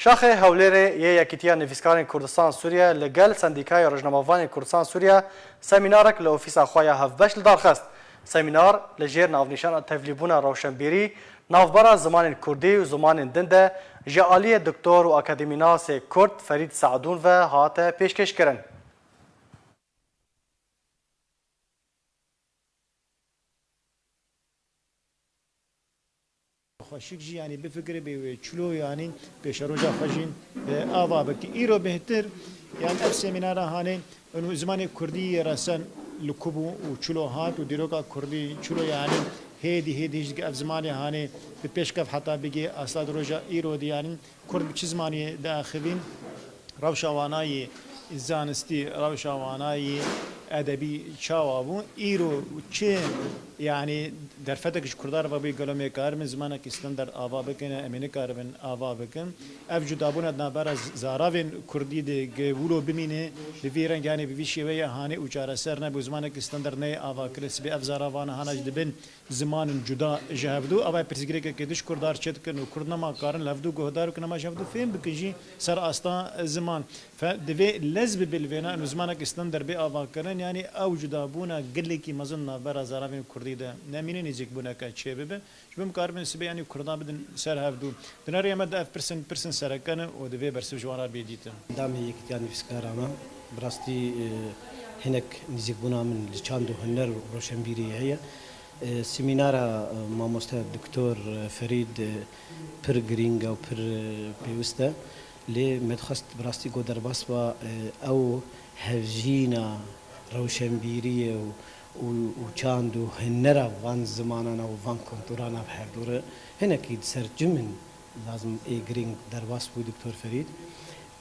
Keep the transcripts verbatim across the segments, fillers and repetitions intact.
Şaxê Hewlêrê yê Yekîtiya Nivîskarên Kurdistan Sûriye li gel Sendîkaya Rojnamevanên Kurdistan Sûriye semînarek li ofîsa xwe ya hevbeş li dar xist. Semînar li jêr navnîşana tevlîbûna rewşenbîrî navbera zimanên kurdî û zimanên din de ji aliyê doktor û akademînasê kurd Ferîd Seadûn ve hate pêşkêşkirin. Xweşik jî, yanî bifikirê bê wê çilo, yanî pêşeroja xwe jî, e, ava bike. Îro bêhtir, yanî ev semînara hanê, û zimanê kurdî resen li ku bû û çilo hat û dîroka kurdî çilo, yanî hêdî hêdî jî dike ev zimanê hanê bi pêşkev heta bigê asta di roja îro de, yanî kurd bi çi zimanî diaxivîn? Rewşa wanayî zanistî, rewşa wanayî edebî çawa bû? Îro çi, yanî derfetek ji kurdan re vebû, gelo em ê karibin zimanekî standard ava bikin? Em ê nikaribin ava bikin. Ev cudabûna di navbera z-, zaravên kurdî de gi wilo bimîne, bi vî rengî, yanî bi vî şêweyê hanê û çareser nebû, zimanekî standard neyê avakirin, sibê ev zarav hana jî dibin zimanên cuda ji hevdû. Ava pirsgirêkeke din ji kurdan re çê dikin û kurd nema karin li hevdû guhdar bikin, nema ji hevdû fêm bikin jî ser asta ziman. Fe-, divê lez bibe li vêna, û zimanekî standard bê avakirin, yanî ew cudabûna gelekî mezin navbera zaravên kurdî de nemîne, nêzîkbûneke çê bibe. Ji bo em karibin sibê, yanî kurdan bidin ser hevdû. Di nerê me de ev pirsên, pirsên sereke ne û divê bersiv ji wan re bê dîtin. Endamê Yekîtiya Nivîskara me, bi rastî, e, hinek nîzîkbûna min li çand û huner û roşenbîriyê heye. E, semînara, e, mamoste Doktor Ferîd, e, pir girîng e û pir, e, pêwist e. Lê me dixwest bi rastî ku derbas ba, e, ew hevjîna rewşenbîriyê û, û, û çand û hunera van zimanana û van kulturana bi hevdû re hinekî di ser çi min lazim ê girîng derbas bû Doktor Ferîd.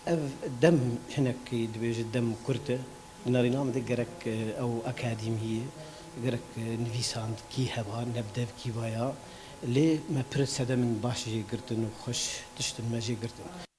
Ev dem hinekî dibêje dem kurt e. Di nerîna min de gerek, e, ew akademiyê, gerek, e, nivîsandkî heba, ne bi devkî vaya. Lê me pir sedemên baş jê girtin û xweş tiştin me jê girtin.